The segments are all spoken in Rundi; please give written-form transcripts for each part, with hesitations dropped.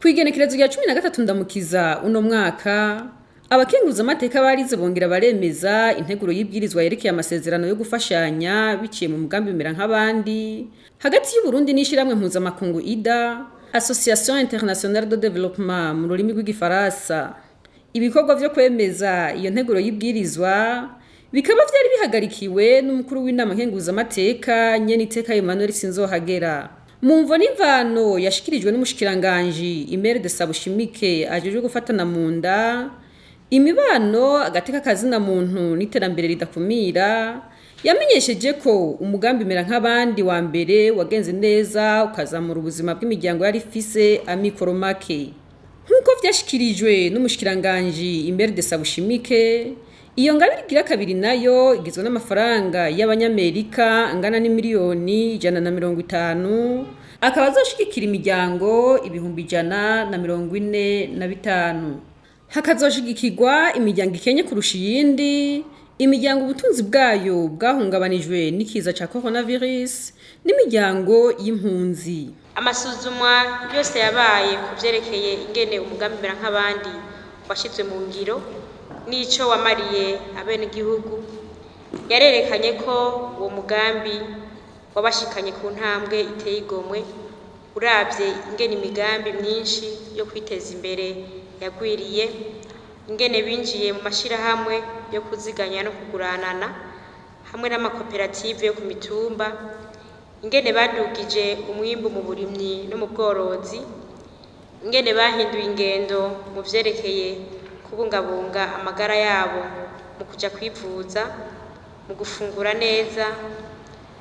Kw'igenekerezo rya 13 Ndamukiza uno mwaka, abakenguzamateka barize bongera baremeza integuro y'ibwirizwa yerekeye amasezerano yo gufashanya biciye mu mugambi Mera nk'abandi hagati y'Uburundi n'ishirahamwe mpuzamakungu IDA, Association Internationale de Développement mu rurimi rw'igifaransa. Ibikorwa vyo kwemeza iyo nteguro y'ibwirizwa bikaba vyari bihagarikiwe n'umukuru w'inama nkenguzamateka, nyeniteka Emmanuel Sinzohagera. Mu mvo n'imvano yashikirijwe n'umushikiranganji Imelde Sabushimike ajejwe gufatana mu nda, imibano, agateka kazina muntu n'iterambere ridakumira, yamenyesheje ko umugambi Mera nk'abandi wa mbere wagenze neza, ukazamura ubuzima bw'imiryango yari ifise amikoro make. Nk'uko vyashikirijwe n'umushikiranganji Imelde Sabushimike, iyo ngabire igira kabiri nayo igizwe n'amafaranga y'abanyamerika angana n'imiliyoni 150, akaba azoshigikira imiryango 145,000. Hakazoshigikirwa imiryango ikenye kurusha iyindi, imiryango ubutunzi bwayo bwahungabanijwe n'ikiza ca coronavirus n'imiryango y'impunzi. Amasuzumwa yose yabaye ku vyerekeye ingene umugambi Mera nk'abandi washizwe mu ngiro n'ico wamariye abenegihugu yarerekanye ko uwo mugambi wabashikanye ku ntambwe iteye igomwe, uravye ingene imigambi myinshi yo kwiteza imbere yagwiriye, ingene binjiye mu mashirahamwe yo kuziganya no kuguranana hamwe n'amakoperative yo ku mitumba, ingene badugije umwimbu mu burimyi no mu bworozi, ingene bahinduye ingendo mu vyerekeye kubungabunga amagara yabo mu kuja kwivuza, mu gufungura neza,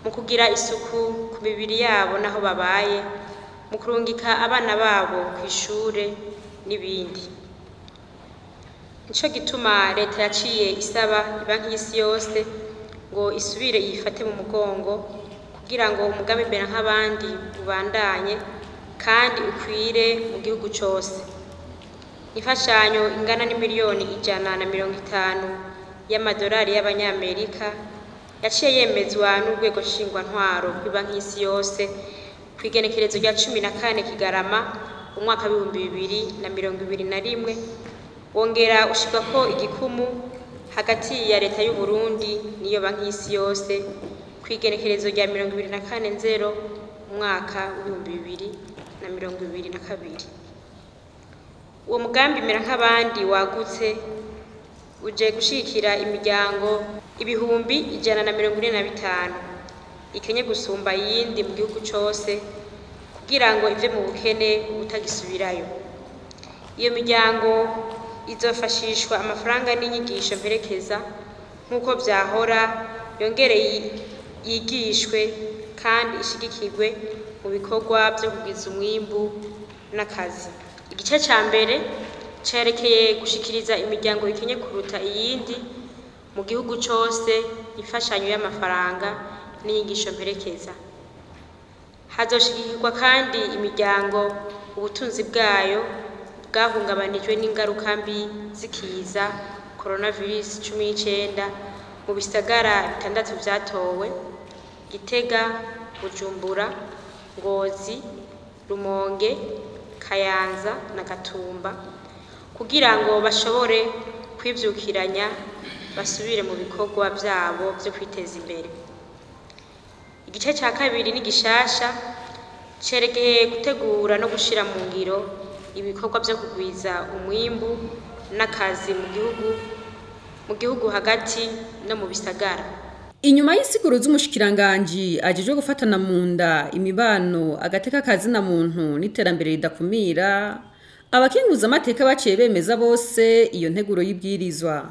mu kugira isuku ku mibiri yabo n'aho babaye, mu kurungika abana babo kw'ishure n'ibindi. Nico gituma leta yaciye isaba Ibanki y'Isi Yose ngo isubire iyifate mu mugongo kugira ngo umugambi Mera nk'abandi ubandanye kandi ukwire mu gihugu cose. Imfashanyo ingana n'imiliyoni 150 y'amadolari y'abanyamerika yaciye yemezwa n'urwego nshingwantwaro rw'Ibanki y'Isi Yose kw'igenekerezo rya 14 Kigarama umwaka w'2021, wongera ushirwako igikumu hagati ya leta y'u Burundi n'iyo Banki y'Isi Yose kw'igenekerezo rya 24 Nzero umwaka w'2022. Uwo mugambi Mera nk'abandi wagutse uje gushigikira imiryango 145,000 ikenye gusumba iyindi mu gihugu cose kugira ngo ive mu bukene ubutagisubirayo. Iyo miryango izofashishwa amafaranga n'inyigisho mperekeza nk'uko vyahora, yongere yigishwe kandi ishigikirwe mu bikorwa vyo kugwiza umwimbu n'akazi. Igice ca mbere cerekeye gushikiriza imiryango ikenye kuruta iyindi mu gihugu cose imfashanyo y'amafaranga n'inyigisho mperekeza. Hazoshigikirwa kandi imiryango ubutunzi bwayo bwahungabanijwe n'ingaruka mbi z'ikiza coronavirus 19 mu bisagara bitandatu vyatowe: Gitega, Bujumbura, Ngozi, Rumonge, Kayanza na Gatumba, kugira ngo bashobore kwivyukiranya basubire mu bikorwa vyabo vyo kwiteza imbere. Igice ca kabiri ni gishasha, cerekeye gutegura no gushira mu ngiro ibikorwa vyo kugwiza umwimbu n'akazi mu gihugu hagati no mu bisagara. Inyuma y'isiguro z'umushikiranganji ajejwe gufatana mu nda, imibano, agateka kazina muntu n'iterambere ridakumira, abakenguzamateka baciye bemeza bose iyo nteguro y'ibwirizwa.